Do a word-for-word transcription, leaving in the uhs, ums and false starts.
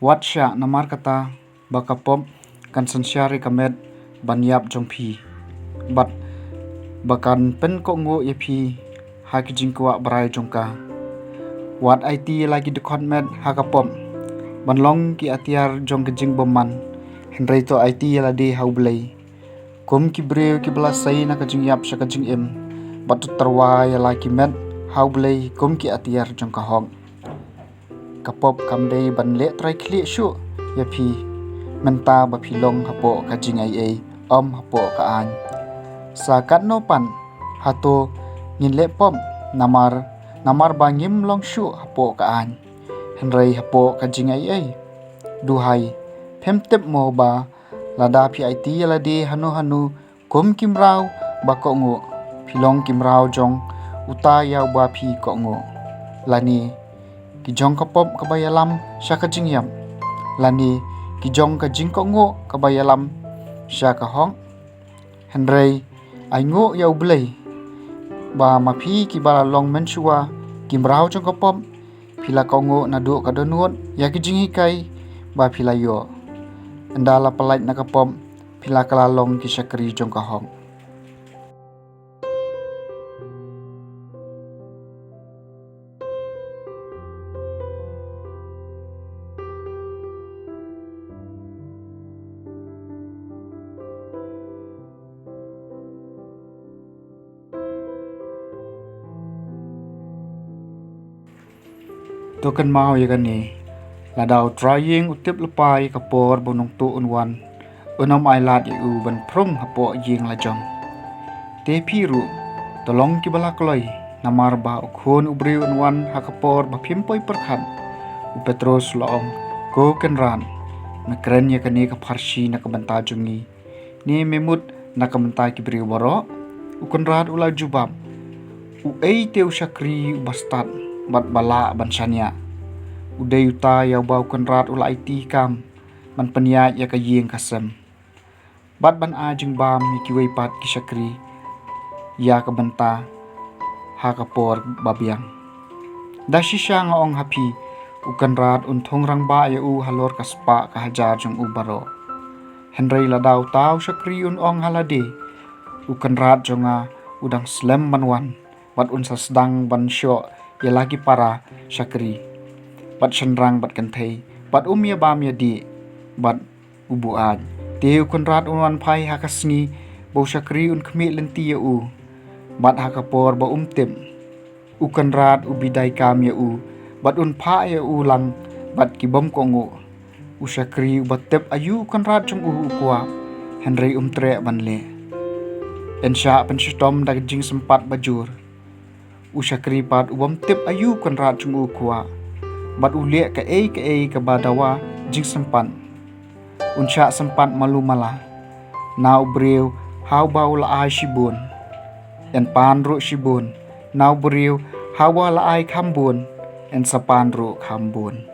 Wat shah, namar kata ba ka pop kan synshar ïa ka met ban ïap jong phi, bad ba kan pynkohnguh ïa phi ha ki jingkwah brai jong ka. Wat aiti ïa la ki dkhot met ha ka pop ban long ki atiar jong ka jingbymman, hynrei to aiti ïa lade ha U Blei. Kum ki briew kiba la sei na ka jingïap sha ka jingim, bad to tyrwa ïa la ki met ha U Blei kum ki atiar jong ka hok. Ka pop kam dei ban leh trai khlieh shuh ïa phi mynta ba phi long hapoh ka jingaiei, ym hapoh ka aiñ. Sa katno pat, hato ngin leh pop namar, namar ba ngim long shuh hapoh ka aiñ, hynrei hapoh ka jingaiei? Duhai, phim tip mo ba lada phi aiti ïa lade hano hano kum ki mraw ba kohnguh, phi long ki mraw jong uta ïa uba phi kohnguh? Lane ki jong ka pop kaba ïalam sha ka jingïap, lane ki jong ka jingkohnguh kaba ïalam sha ka hok? Hynrei ainguh ïa U Blei ba ma phi kiba la long mynshuwa ki mraw jong ka pop, phi la kohnguh naduh ka dohnud ïa ki jinghikai ba phi la ïoh. Ynda la pyllait na ka pop, phi la kylla long ki shakri jong ka hok. To kynmaw ïa kane, lada U Trai ïing u tip lypa ïa ka por ba U Nongtuh un wan, un ym ailad ïa u ban phrum hapoh ïing la jong. Te phi ruh, to long kiba la kloi, namar ba U Khun u briew un wan ha ka por ba phim poi pyrkhat. U Petros u la ong, Ko Kynrad, me kren ïa kane ka pharshi na ka bynta jong ngi, ne me mut na ka bynta ki briew baroh? U Kynrad u la jubab, Uei te u shakri uba stad bad ba lah ban shaniah? U dei uta ïa uba U Kynrad u la aiti kam ban pynïaid ïa ka ïing ka sem, bad ban ai jingbam ïa kiwei pat ki shakri ïa ka bynta ha ka por ba biang. Da shisha nga ong ha phi, U Kynrad un thung rangbah ïa u halor ka spah ka hajar jong u baroh. Hynrei lada uta u shakri un ong ha lade, U Kynrad jong nga u dang slem ban wan, bad un sa sdang ban shoh ïa la ki para shakri, bad shynrang bad kynthei, bad um ïa bam ïa dih, bad u buaid. Te U Kynrad un wan phai ha ka sngi ba u shakri un khmih lynti ïa u, bad ha ka por ba um tip, U Kynrad u bidai kam ïa u, bad un phah ïa u lang bad ki bym kohnguh. U shakri uba tip aïu U Kynrad jong u u kwah, hynrei um treh ban leh, yn shah pynshitom da ka jingsympat bajur. U shakri pat u bym tip aïu U Kynrad jong u u kwah, bad u leh kaei kaei kaba dawa jingsympat, un shah sympat malu mala. Na u briew ha uba u la ai shibun, yn pan ruh shibun. Na u briew ha uba la ai kham bun, yn sa pan ruh kham bun.